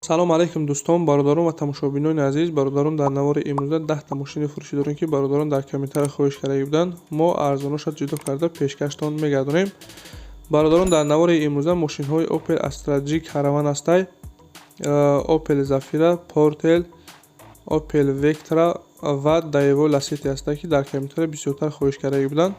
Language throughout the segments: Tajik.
Салом алейкум, дӯстон, бародарон ва тамошобинони азиз. Бародарон, дар навори имрӯза 10-та мошини фурӯшӣ дорем, ки бародарон дар комментария хоҳиш карда буданд. Мо арзоношро ҷудо карда пешкаштон мегардонем. Бародарон, дар навори имрӯза мошинҳои Opel Astra G Caravan ҳастай, Opel Zafira, Porter, Opel Vectra ва Daewoo Lacetti ҳастай, ки дар комментария бисёртар хоҳиш карда буданд.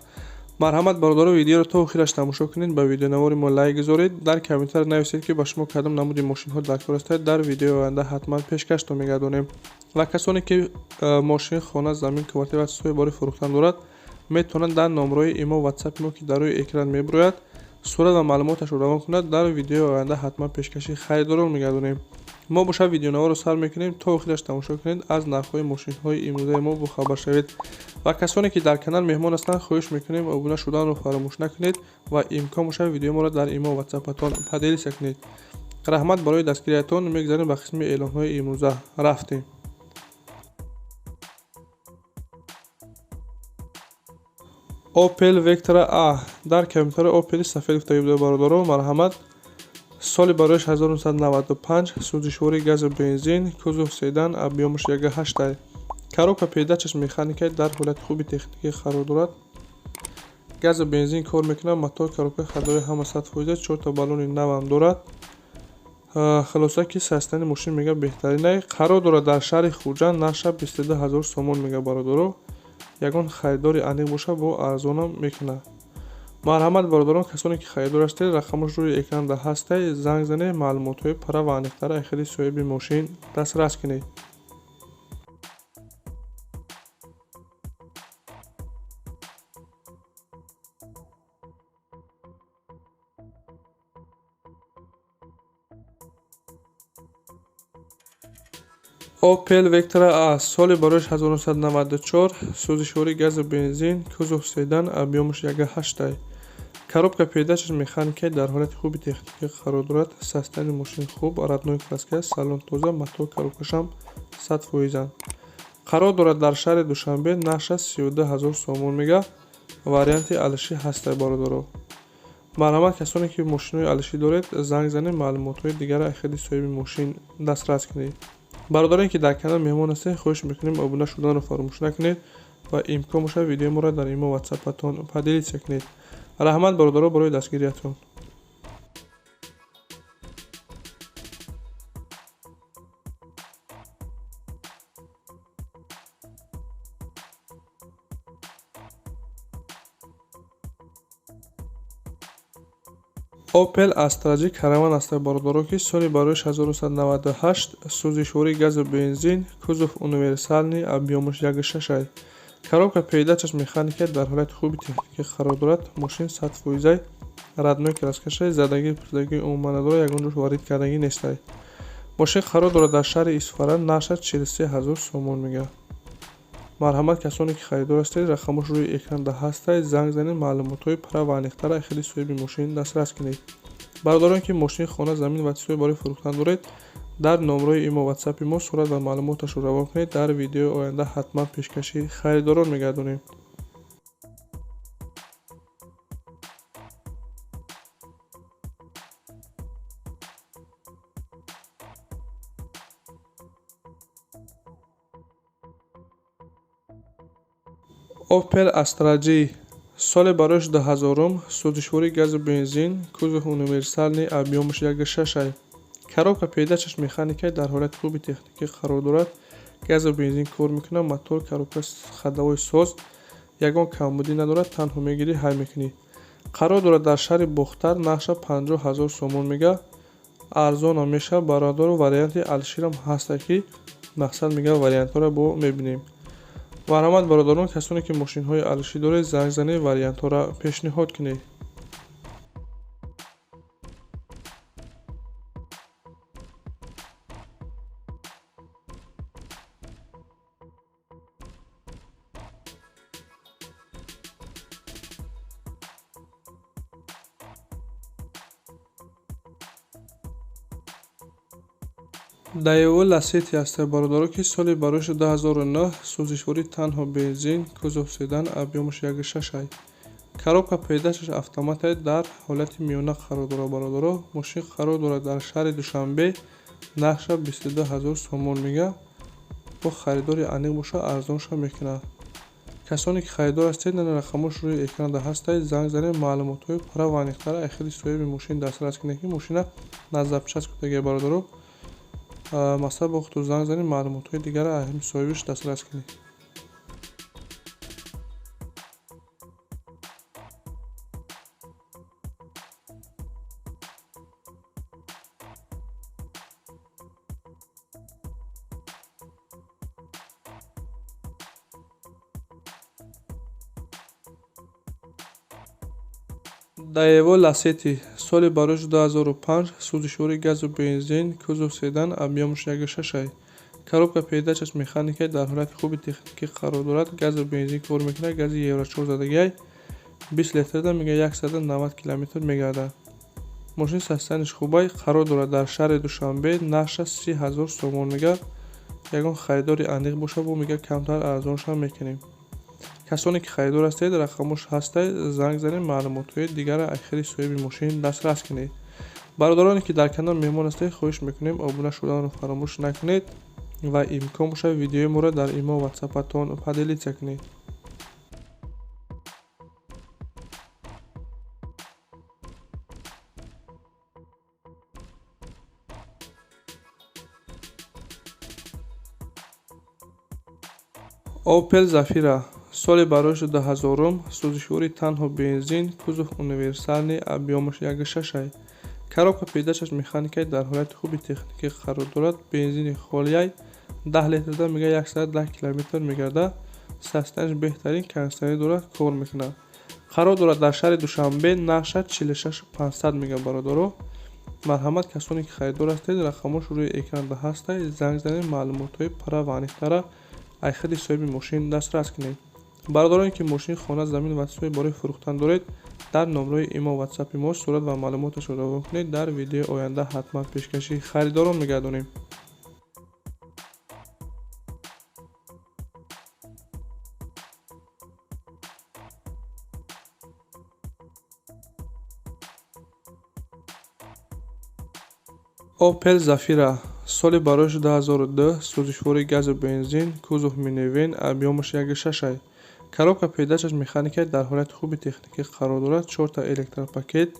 Марҳамат, бародаро, видеоро то охираш тамошо кунед, ба видеонавори мо лайк гузоред, дар комментар нависед, ки ба шумо кадом намуди мошинҳо даркор ҳастад. Дар видеои оянда ҳатман пешкаштон мегардонем. Ва касоне ки мошин, хона, замин, квартира ва чизҳое бори фурӯхтан дорад, метавонанд дар номрои имо, ватсапи мо, ки дар рӯи экран мебирояд, сурат ва маълумоташро равон кунад. Дар видеои оянда ҳатман пешкаши харидорон мегардонем. Мо бошад видеонаворро сар мекунем, то охираш тамошо кунед, аз нархҳои мошинҳои имрӯзаи мо бохабар шавед. Ва касоне ки дар канал меҳмон ҳастанд, хоҳиш мекунем, обуна шуданро фаромӯш накунед ва имкон бошад, видеои моро дар имо, ватсапатон поделиться кунед. Раҳмат барои дастгириятон. Мегзарем ба қисми эълонҳои имрӯза, рафтем. Opel Vectra A. Дар комментари Opel сафед гуфта буда, бародаро, марҳамат. Соли барояш 1995, сӯзишвории газу бензин, кузов седан, объёмаш 1,8, коробка передачаш механика, дар ҳолати хуби техникӣ қарор дорад, газу бензин кор мекунад, мотор, коробка, ходовой ҳама 100%, чорта баллони навам дорад. Хулоса ки состояни мошин, мега, беҳтаринай. Қарор дорад дар шаҳри Хуҷанд, нархша 22 000 сомон мега. Бародаро, ягон харидори аниқ бошад, бо арзонам мекунад. Марҳамат, бародарон, касоне ки харидор ҳастед, рақамаш рӯи экранда ҳастай, занг занед, маълумотҳои пурра ва аниқтара аз худи соҳиби мошин дастрас кунед. Opel Vectra A, соли барояш 1994, сӯзишвории газу бензин, кузов седан, объёмаш 1,8, коробка передачаш механика, дар ҳолати хуби техникӣ қарор дорад. Состояни мошин хуб, родной краска, салон тоза, мотор, коробкашам 100%-анд. Қарор дорад дар шаҳри Душанбе, нархаш 32 000 сомон мега, варианти алишӣ ҳастай. Бародаро, марҳамат, касоне ки мошинҳои алишӣ доред, занг занед, маълумотҳои дигарро аз худи соҳиби мошин дастрас кунед. Бародароне ки дар канал меҳмон ҳастед, хоҳиш мекунем, обуна шуданро фаромӯш накунед ва имкон бошад, видеои моро дар имо, ватсапатон поделиться кунед. Раҳмат, бародаро, барои дастгириятон. Opel Astra G Caravan аст, бародаро, ки соли барояш 1998, сӯзишвории газу бензин, кузов универсальный, объёмаш 1,6, коробка передачаш механика, дар ҳолати хуби техникӣ қарор дорад. Мошин 100%-ай, родной краскашай, задагӣ пурсидагӣ умуман надорад, ягон ҷош варид кардагӣ нестай. Мошин қарор дорад дар шаҳри Исфара, нархаш 43 000 сомон мега. Марҳамат, касоне ки харидор ҳастед, рақамош рӯи экранда ҳастай, занг занед, маълумотҳои пурра ва аниқтара аз худи соҳиби мошин дастрас кунед. Бародароне ки мошин, хона, замин ва чизҳое барои фурӯхтан доред, дар номрои имо, ватсапи мо сурат ва маълумоташро равон кунед. Дар видеои оянда ҳатман пешкаши харидорон мегардонем. Opel Astra G, соли барояш 2000-ум, сӯзишвории газу бензин, кузов универсальный, объёмаш 1,6, коробка передачаш механика, дар ҳолати хуби техникӣ қарор дорад, газу бензин кор мекунад, мотор, коробка, ходовой соз, ягон камбудӣ надорад, танҳо мегирӣ, ҳай мекунӣ. Қарор дорад дар шаҳри Бохтар, нархша 50 000 сомон мега, арзонам мешавад. Бародаро, варианти алиширам ҳаста, ки мақсад мега, вариантҳоро бо мебинем. Марҳамат, бародарон, касоне ки мошинҳои алишӣ доред, занг занед, вариантҳоро пешниҳод кунед. Daewoo Lacetti ҳастад, бародаро, ки соли барояш 2009, сӯзишвории танҳо бензин, кузов седан, объёмаш 1,6, коробка передачаш автоматай, дар ҳолати миёна қарор дорад. Бародаро, мошин қарор дорад дар шаҳри Душанбе. Нархша 22 000 сомон мега. Бо харидори аниқ боша арзонша мекунад. Касоне ки харидор ҳастед, на рақамош рӯи экранда ҳастад, занг занед, маълумотҳои пурра ва аниқтара аз худи соҳиби мошин дастрас кунед, ки мошина на запчасть кудагия бародаро. Масалан, бо худтон занг занед, маълумотҳои дигара аз ҳами соҳибиш дастрас кунед. Daewoo Lacetti соли барои 2005, сӯзишвори газу бензин, кузов седан, объёмаш 1,6. Коробка передачаш механика, дар ҳолати хуби техникӣ қарор дорад, газу бензин кор мекунад, гази Евро 4 задагиай, 20 литрда мега 190 километр мегардад. Мошин состоянияш хубай, қарор дорад дар шаҳри Душанбе, нархша 30 000 сомон мега. Ягон харидори аниқ боша, бо мега камтар арзонша мекунем. Касоне ки харидор ҳастед, рақамош ҳастад, занг занед, маълумотҳои дигара аз худи соҳиби мошин дастрас кунед. Бародароне ки дар канал меҳмон ҳастед, хоҳиш мекунем обуна шуданро фаромӯш накунед ва имкон бошад видеои моро дар имо ватсапатон поделиться кунед. Opel Zafira соли барои 2000, сӯзишвори танҳо бензин, кузов универсальный, объёмаш 1,6. Коробка передачаш механика, дар ҳолати хуби техникӣ қарор дорад, бензини холияй, 10 литрда мега 110 километр мегардад, состоянияш беҳтарин, кондитсионер дорад, кор мекунад. Қарор дорад дар шаҳри Душанбе, нархша 46 500 мега бародаро. Марҳамат, касоне ки харидор ҳастед, рақамош рӯи экранда ҳастад, занг занед, маълумотҳои пурра ва аниқтара аз худи соҳиби мошин дастрас кунед. Бародароне ки мошин, хона, замин ва чизҳое барои фурӯхтан доред, дар номрои имо ватсапи мо сурат ва маълумоташро равон кунед, дар видеои оянда ҳатман пешкаши харидорон мегардонем. Opel Zafira соли барои 2002, сӯзишвори газу бензин, кузов минивэн, объёмаш 1,6. Коробка передачаш механика, дар ҳолати хуби техникӣ қарор дорад, 4та электропакет,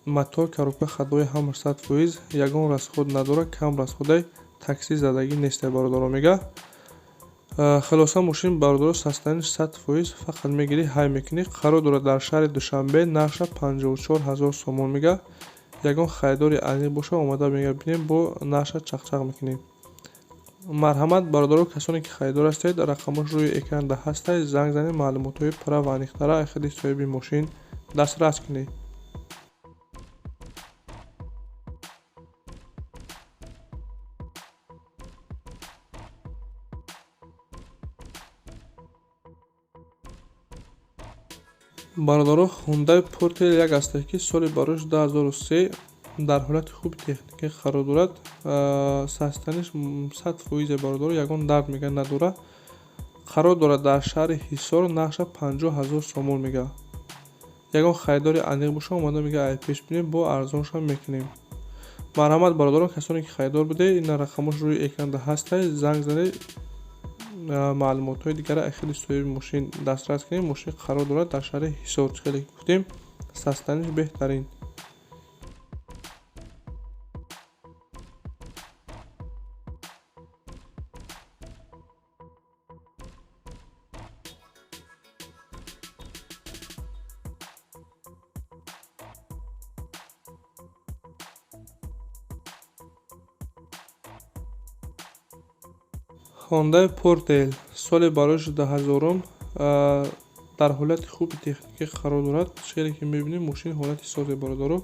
мотор, коробка ходовой ҳама 100%, ягон расход надорад, кам расходай, такси задагӣ нестай бародаро мега. Хулоса, мошин бародаро состоянияш 100%, фақат мегирӣ ҳай мекунӣ. Қарор дорад дар шаҳри Душанбе, нархша 54 000 сомон мега. Ягон харидори аниқ боша, омада мега бинем, бо нархша чақчақ мекунем. Марҳамат, бародаро, касоне ки харидор ҳастед, рақамош рӯи экранда ҳастад, занг занед, маълумотҳои пурра ва аниқтара аз худи соҳиби мошин дастрас кунед. Бародаро, Hyundai Porter як ҳастад, ки соли барои 2003 дар ҳолати хуби техникӣ қарор дорад, состоянияш 100% бародаро, ягон дард мега надорад. Қарор дорад дар шаҳри Ҳисор, нархша 50 000 сомон мега. Ягон харидори аниқ боша, омада мега ай пеш бинем, бо арзонша мекунем. Марҳамат, бародарон, касоне ки харидор будед, ин рақамош рӯи экранда ҳастад, занг занед, маълумотҳои дигара аз худи соҳиби мошин дастрас кунед. Мошин қарор дорад дар шаҳри Ҳисор, чӣ хеле гуфтем, состоянияш беҳтарин. Hyundai Porter соли барои 2000 дар ҳолати хуби техникӣ қарор дорад. Чизе ки мебинем, мошин ҳолати созе бародаро.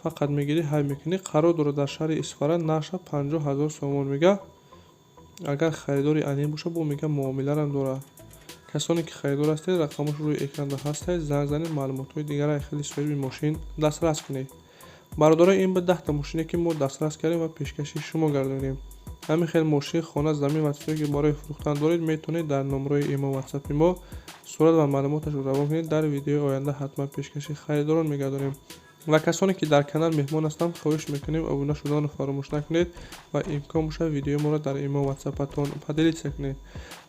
Фақат мегирӣ ҳай мекунӣ. Қарор дорад дар шаҳри Исфара, нархша 50 000 сомон мега. Агар харидори аниқ боша, бо мега муомиларам дорад. Касоне ки харидор ҳастед, рақамош рӯи экранда ҳастад, занг занед, маълумотҳои дигара аз худи соҳиби мошин дастрас кунед. Бародаро, ин буд 10та мошине ки мо дастрас кардем ва пешкаши шумо гардонидем. Ҳамин хел мошин, хона, замин ва чизҳое ки барои фурӯхтан доред, метавонед дар номрои имо ватсапи мо сурат ва маълумоташро равон кунед, дар видеои оянда ҳатман пешкаши харидорон мегардонем. Ва касоне ки дар канал меҳмон ҳастанд, хоҳиш мекунем, обуна шуданро фаромӯш накунед ва имкон бошад, видеои моро дар имо, ватсапатон поделиться кунед.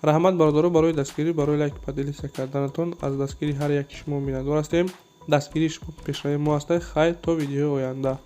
Раҳмат, бародаро, барои дастгирӣ, барои лайк, поделиться карданатон. Аз дастгирии ҳар яки шумо миннатдор ҳастем. Дастгирии шумо пешравии мо ҳастад. Хайр, то видеои оянда.